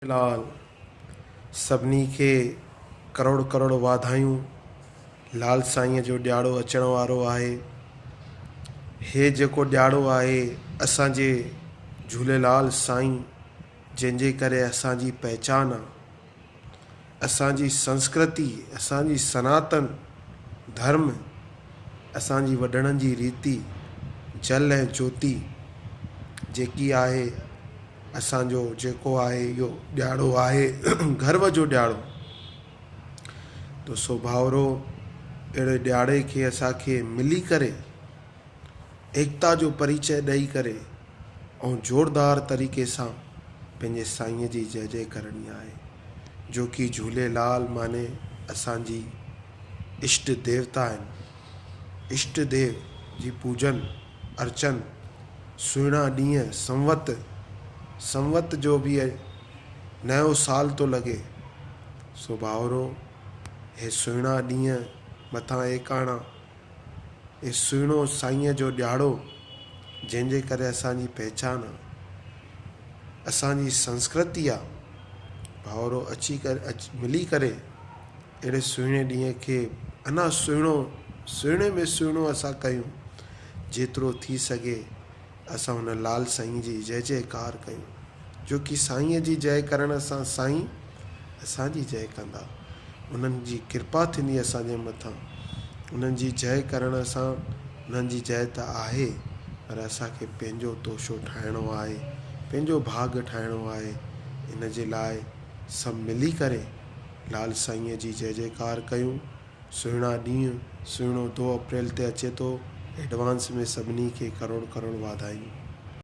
لال سڀني کي ڪروڙ ڪروڙ واڌايون لال سائينء جو ڏياڙو اچڻ وارو آهي. هي جيڪو ڏياڙو آهي اسان جي جهوليلال سائين جنهن جي ڪري اسان جي پهچان آ. اسان جي سنسڪرتي، اسان جي سناتن ڌرم، اسان جي وڏڙن جي ريتي جل ۽ جوتي جيڪي آهي اسان جو جيڪو آهي اهو ڏياڙو آهي گرو جو ڏياڙو تو سو ڀائرو اهڙي ڏياڙي کي اسان کي ملي ڪري ايڪتا جو پريچئه ڏئي ڪري ۽ زوردار طريقي سان پنهنجي سائينء جي جئه جئه ڪرڻي آهي جو ڪي جهولي لال معني اسان جي اشٽ ديوتا آهن. اشٽ ديو جي پوجن ارچن سهڻا ڏينهن سنوت سنوت جو به نيو سال ٿو لڳي سو ڀائرو هي سهڻا ڏينهن مٿان ايڪاڻا هي سهڻو سائينء جو ڏهاڙو جنهن جي ڪري اسان جي پهچان آ، اسان جي سنسڪرتي آ، ڀائرو اچي ڪري اچ ملي ڪري اهڙي سهڻي ڏينهن کي اڃا سهڻو سهڻي ۾ سهڻو اسان ڪيون جيترو ٿي سگهي اسان ان لال سائين جي جئه جئه ڪار ڪيون جو ڪي سائين جي جئه ڪرڻ سان سائين اسان جي جئه ڪندا انهن جي ڪرپا ٿيندي اسان جي مٿان انهن جي جئه ڪرڻ سان انهن جي جئه ته آهي پر اسان کي پنهنجو توشو ٺاهڻو آهي پنهنجو ڀاڳ ٺاهڻو آهي ان جي لاء سڀ ملي ڪري لال سائين جي جئه جئه ڪار ڪيون سهڻا ڏينهن سهڻو دو اپريل تي اچي ٿو ايڊوانس ۾ سڀني کي ڪروڙ ڪروڙ واڌايون.